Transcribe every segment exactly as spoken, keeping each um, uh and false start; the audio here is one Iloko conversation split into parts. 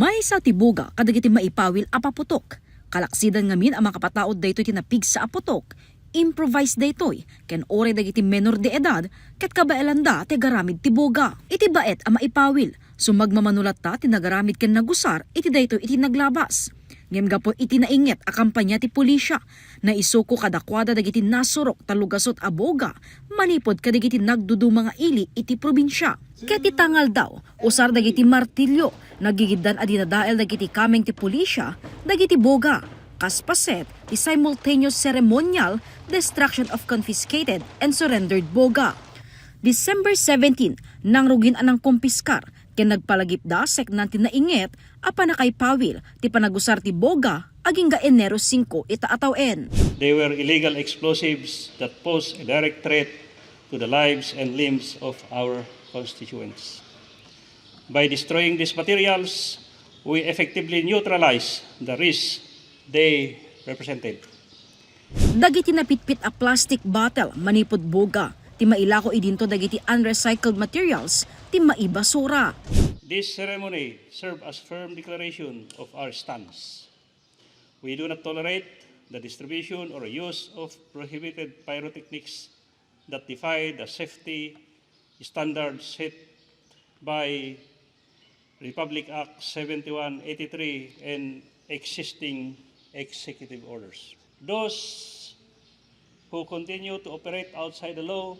Maysa ti boga kadagiti maipawil a paputok. Kalaksidan ngamin a makapataud daytoy ti napigsa a putok. Improvise daytoy, ken uray dagiti menor de edad ket kabaelanda ti agaramid ti boga. Iti baet a maipawil, sumagmamano latta ti nagaramid ken nagusar iti daytoy iti naglabas. Ngem gapu iti nainget a kampanya ti pulisya, naisuko kadakuada dagiti nasurok ta lugasut a boga manipud kadagiti nagduduma nga ili iti probinsya. Ket ita nga aldaw, usar dagiti martilyo, nagigiddan a dinadael dagiti kameng ti pulisya dagiti boga, kas paset ti simultaneous ceremonial destruction of confiscated and surrendered boga. December seventeen, nangrugin a nangkumpiskar ken nagpalagipda seknan ti nainget a panakaipawil ti panagusar ti boga agingga Enero singko ita a tawen. They were illegal explosives that pose a direct threat to the lives and limbs of our constituents. By destroying these materials, we effectively neutralize the risk they represented. Dagiti napitpit a plastic bottle manipud boga ti mailako idinto dagiti unrecycled materials ti maibasura. This ceremony serve as firm declaration of our stance. We do not tolerate the distribution or use of prohibited pyrotechnics that defy the safety standards set by Republic Act seventy-one eighty-three and existing executive orders. Those who continue to operate outside the law,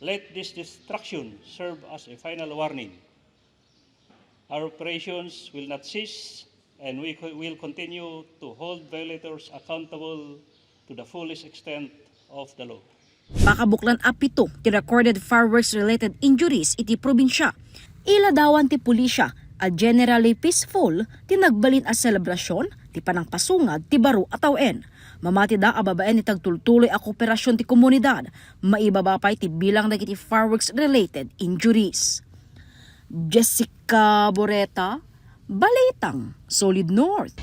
let this destruction serve as a final warning. Our operations will not cease, and we co-, will continue to hold violators accountable to the fullest extent of the law. Pakabuklan a pito ti recorded fireworks-related injuries iti probinsya. Iladawan ti pulisya a generally peaceful ti nagbalin a selebrasyon ti panangpasungad ti baro a tawen. Mamatida a babaen iti agtultuloy a kooperasyon ti komunidad, maibaba pay ti bilang dagiti fireworks-related injuries. Jessica Boreta, Balitang Solid North.